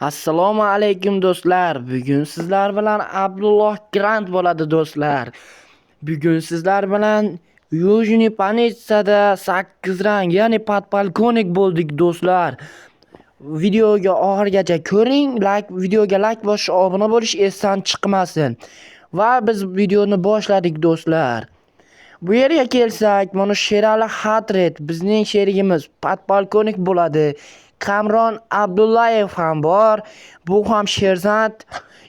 Assalomu alaykum do'stlar. Bugun sizlar bilan Abdulloh Grant bo'ladi do'stlar. Bugun sizlar bilan Yuzhniy Panitsada 8 rang, ya'ni podpolkovnik bo'ldik do'stlar. Videoga oxirigacha ko'ring, like videoga like bosish, obuna bo'lish esdan chiqmasin. Va biz videoni boshladik do'stlar. Bu yerga kelsak, mana Sherali Hatret bizning sherigimiz podpolkovnik bo'ladi. Kamron Abdullayev ham bor. Bu ham serzhant.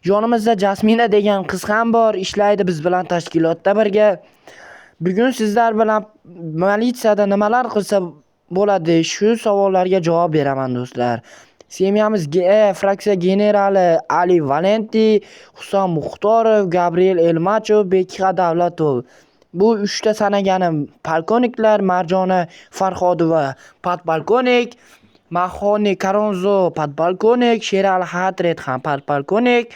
Yonimizda Jasmina degan qiz ham bor, ishlaydi biz bilan tashkilotda birga. Bugun sizlar bilan militsiyada nimalar qilsa bo'ladi, shu savollarga javob beraman do'stlar. Семья miz fraksiya generali Ali Valenti, Husan Muxtorov, Gabriel Elmachov, Bekxa Davlatov. Bu uchta sanaganim polkovniklar, Marjona Farhodova podpolkovnik, Mahoni Karonzo podpolkovnik, Sherali Hatret ham podpolkovnik,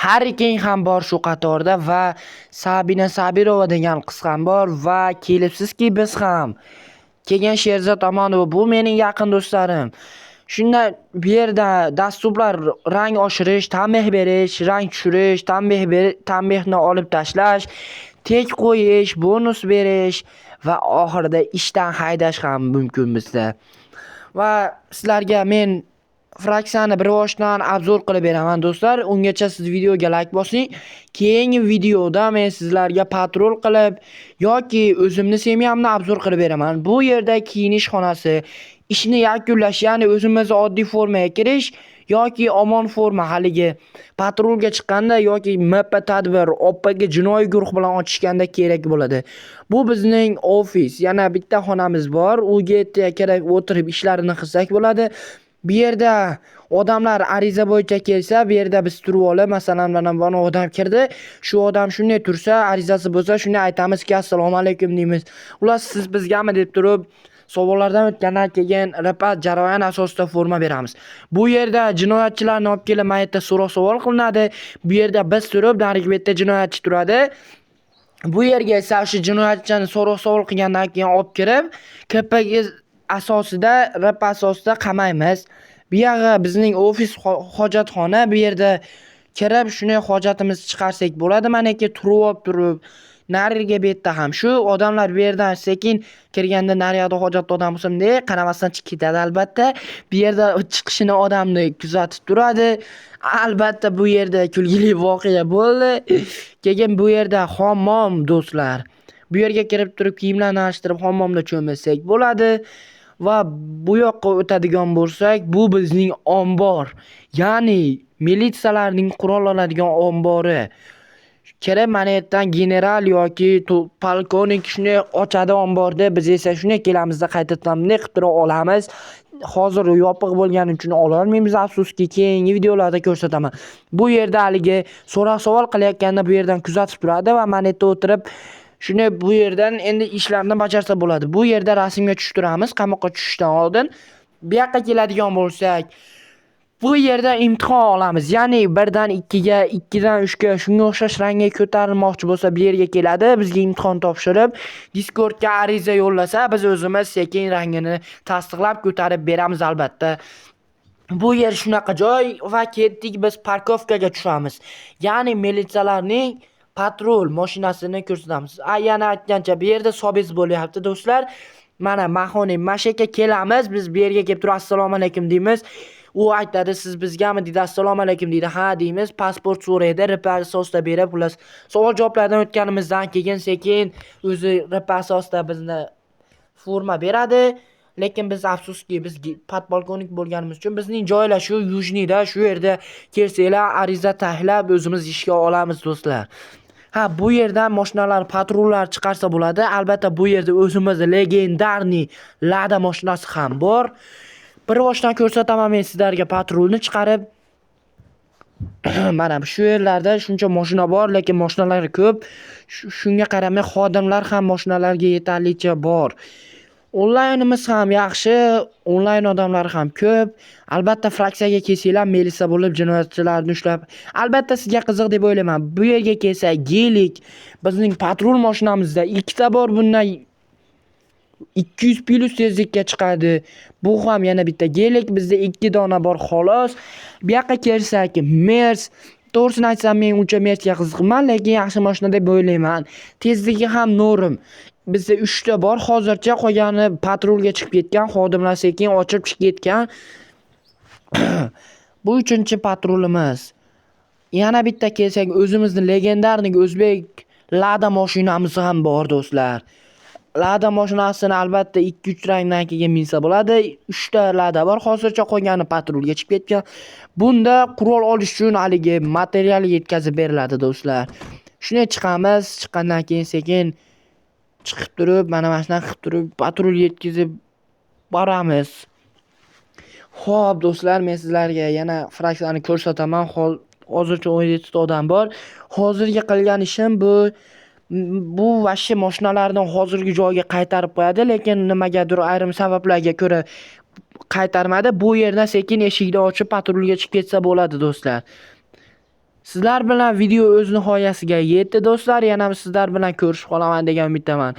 Harri King ham bor shu qatorda va Sabina Sabirova degan qiz ham bor va kelibsizki biz ham. Keyin Sherzod Omonov, bu mening yaqin do'stlarim. Shunda bu yerda dasturlar rang oshirish, tanbeh berish, rang tushirish, tanbeh tanbehni olib tashlash, tek qo'yish, bonus berish va oxirida ishdan haydash ham mumkin bizda. Va sizlarga men fraksiyani bir boshdan обзор qilib beraman do'stlar. Ungacha siz videoga like bosing. Keyingi videoda men sizlarga patrul qilib yoki o'zimni семья mni обзор qilib beraman. Bu yerda kiyinish xonasi, ishni yakunlash, ya'ni o'zimizni oddiy formaga kirish yoki omon forma haligi patrulga chiqqanda yoki MP tadbir, OPG jinoiy guruh bilan otishganda kerak bo'ladi. Bu bizning ofis, yana bitta xonamiz bor. U yerga kirib o'tirib ishlarini qilsak bo'ladi. Bu yerda odamlar ariza bo'yicha kelsa, bu yerda biz turib olib, masalan, mana bu odam kirdi, shu odam shunday tursa, arizasi bo'lsa, shunday aytamizki, assalomu alaykum deymiz. Ular siz bizgami deb turib savollardan o'tgandan keyin RP jarayon asosida forma beramiz. Bu yerda jinoyatchilarni olib kelib mayetda so'roq-savol qilinadi. Bu yerda biz turib, narigi betda jinoyatchi turadi. Bu yerga esa o'sha jinoyatchini so'roq-savol qilgandan keyin olib kirib, KPG asosida, RP asosida qamaymiz. Bu yog'i bizning ofis hojatxona. Bu yerda kirib shunday hojatimizni chiqarsak bo'ladi. Manaki turib olib turib, narigi betda ham shu odamlar bu yerdan sekin kirganda naryoqda hojatli odam bo'lsa bunday qaramasdan chiqib ketadi albatta. Bu yerda chiqishini odamni kuzatib turadi. Albatta bu yerda kulgili voqea bo'ldi. Keyin bu yerda hammom do'stlar. Bu yerga kirib turib kiyimlarni alishtirib hammomda cho'milsak bo'ladi. Va bu yoqqa o'tadigan bo'lsak, bu bizning ombor. Ya'ni militsiyalarning qurol oladigan ombori. Kirib mana yerdan general yoki polkovnik shunday ochadi omborni, biz esa shunday kelamizda qaytadan bunday qilib turib olamiz. Hozir yopiq bo'lgani uchun ola olmaymiz afsuski, keyingi videolarda ko'rsataman. Bu yerda haligi so'roq-savol qilayotganda bu yerdan kuzatib turadi va mana yerda o'tirib shunday bu yerdan endi ishlarni bajarsa bo'ladi. Bu yerda rasmga tushtiramiz qamoqqa tushishdan oldin. Bu yoqqa keladigan bo'lsak, bu yerda imtihon olamiz. Ya'ni 1dan 2ga, 2dan 3ga shunga o'xshash rangga ko'tarilmoqchi bo'lsa bu yerga keladi, bizga imtihon topshirib, Discordga ariza yo'llasa, biz o'zimiz sekin rangini tasdiqlab ko'tarib beramiz albatta. Bu yer shunaqa joy va ketdik biz parkovkaga tushamiz. Ya'ni militsiyalarning patrul mashinasini ko'rsatamiz. Yana aytgancha bu yerda собес bo'lyapti do'stlar. Mana Mahoni mashaka kelamiz, biz bu yerga kelib turib assalomu alaykum deymiz. U aytadi siz bizgami deydi, assalomu alaykum deydi, ha deymiz, pasport so'raydi, RP asosida berib, xullas savol javoblardan o'tganimizdan keyin sekin o'zi RP asosida bizni forma beradi. Lekin biz afsuski biz podpolkovnik bo'lganimiz uchun bizning joylashuv Yuzhniyda, shu yerda kelsanglar ariza taxlab o'zimiz ishga olamiz do'stlar. Ha, bu yerdan mashinalar, patrullar chiqarsa bo'ladi. Albatta bu yerda o'zimiz legendarniy Lada mashinasi ham bor. Bir boshdan ko'rsataman men sizlarga patrulni chiqarib. Mana shu yerlarda shuncha mashina bor, lekin mashinalar ko'p. Shunga qaramay xodimlar ham mashinalarga yetarlicha bor. Onlaynimiz ham yaxshi, onlayn odamlar ham ko'p. Albatta fraksiyaga kelsanglar milisa bo'lib jinoyatchilarni ushlab, albatta sizga qiziq deb o'ylayman. Bu yerga kelsa Gelik bizning patrul mashinamizda ikkita bor bundan. 200 plus tezlikka chiqadi. Bu ham yana bitta Gelik, bizda 2 dona bor xolos. Bu yoqqa kelsak, Mers. To'g'risini aytsam, men uncha Mersga qiziqman, lekin yaxshi mashina deb o'ylayman. Tezligi ham norm. Bizda 3 ta bor hozircha, qolgani patrulga chiqib ketgan, xodimlar sekin ochib chiqib ketgan. Bu 3-patrulimiz. Yana bitta kelsak, o'zimizni легендарный o'zbek Lada mashinamiz ham bor, do'stlar. Lada mashinasini albatta 2-3 rangdan keyin minsa bo'ladi. 3 ta Lada bor hozircha, qolgani patrulga chiqib ketgan. Bunda qurol olish uchun haligi material yetkazib beriladi, do'stlar. Shunday chiqamiz, chiqqandan keyin sekin chiqib turib, mana shunaqa qilib turib patrul yetkazib boramiz. Xo'p, do'stlar, men sizlarga yana fraksiyani ko'rsataman. Hozircha 17 ta odam bor. Hozirgi qilgan ishim bu вообще mashinalarni hozirgi joyiga qaytarib qo'yadi, lekin nimagadir ayrim sabablarga ko'ra qaytarmadi. Bu yerdan sekin eshikni ochib patrulga chiqib ketsa bo'ladi, do'stlar. Sizlar bilan video o'z nihoyasiga yetdi, do'stlar. Yana sizlar bilan ko'rishib qolaman degan umiddaman.